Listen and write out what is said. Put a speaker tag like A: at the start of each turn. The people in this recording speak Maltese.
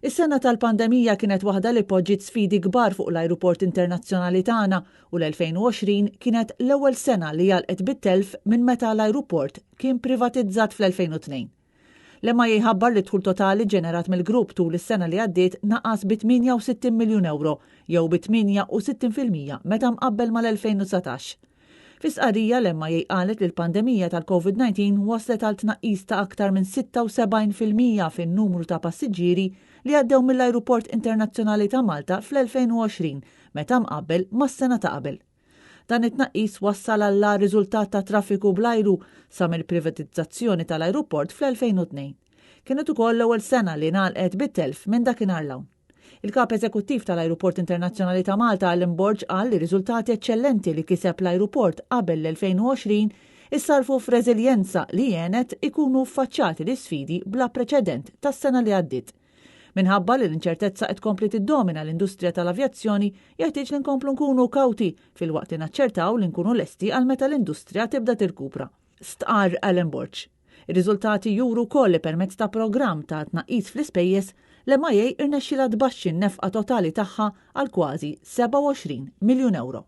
A: Is-sena tal-pandemija kienet waħda li poġġiet sfidi kbar fuq l-ajruport internazzjonali tagħna u l-2020 kienet l-ewwel sena li għalqet bit-telf minn meta l-ajruport kien privatizzat fl-2002. L-MIA ħabbar li d-dħul totali ġenerat mill-grupp tul is-sena li għaddiet naqas bi 68 miljun ewro jew bi 68% meta mqabbel mal-2019. Fi stqarrija l-MIA qalet li l-pandemija tal-Covid-19 wasslet għal tnaqqis ta' aktar minn 76% fin-numru ta' passiġġieri li għaddew mill-Ajruport Internazzjonali ta' Malta fl-2020 meta mqabbel mas-sena ta' qabel. Dan it-tnaqqis wassal għall-agħar riżultat ta' traffiku bl-ajru sa mill-privatizzazzjoni tal-ajruport fl-2002. Kienet ukoll l-ewwel sena li ngħalqet bit-telf minn dakinhar 'l hawn. Il-Kap Eżekuttiv tal-Ajruport Internazzjonali ta' Malta Alan Borg qal li riżultati eċċellenti li kiseb l-ajruport qabel l-2020 issarrfu f'reżiljenza li għenet ikunu ffaċċati l-isfidi bla preċedent tas-sena li għaddiet. Minħabba li l-inċertezza qed tkompli tiddomina l-industrija tal-avjazzjoni, jeħtieġ li nkomplu nkunu kawti filwaqt li naċċertaw li nkunu lesti għal meta l-industrija tibda tirkupra. Stqarr Alan Borg. Ir-riżultati juru wkoll li permezz ta' programm ta' tnaqqis fl-ispejjeż, l-MIA irnexxielha tbaxxi n-nefqa totali tagħha għal kważi 27 miljun ewro.